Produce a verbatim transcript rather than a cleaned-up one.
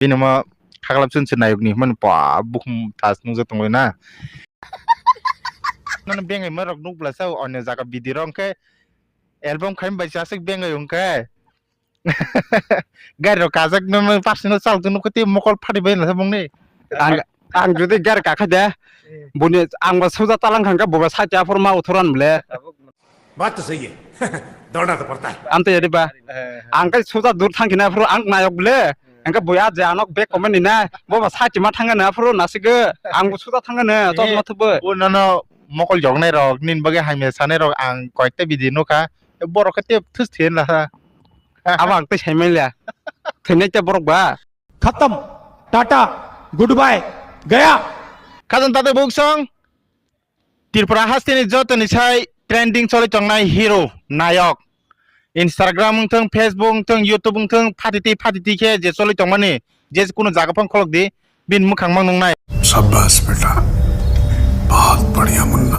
Bini mo khaklap chun se nayok ni hwnmani pa bukhum tas nukjak tongwi na. Nang bengai ma rok nuk bwlasa onyo jaga video rok hwnkhe album khai bai chasik bengai hwnkhe. Gari rok kajak nang personal chal tu nukhe tei mokol phati bai na bongni. Ang, ang jodi gari kakha de, buni ang ba suja talang khan ka boba sati aphor ma uthoran ble. बात तो सही है। दौड़ना तो पड़ता है। Amte yadi ba. Ang kai suja dur thang kina aphor ang nayok ble. Ang ka boya je anok bek komen ni na. Boba sati ma thang na aphor nasik. Ang bo suja thang na to ma thubo. O nono mokol joknai rok nin bage hamya sanai rok ang koyekta video nukha. Borok khe tei thus thien la. Abo ang tei saimanya. Thwinai tei borok ba. खत्म, Tata, good bye, गया। Khajang tate buksong. Tripura hasteni jotoni sai trending choli tongnai hero nayok. Instagram wngthung, Facebook wngthung, YouTube wngthung, phatiti phatiti khe je choli tongmani je kuno jaga phang kholok di. Bini mwkhang mang nungnai. शाबाश बेटा, बहुत बढ़िया मुन्ना।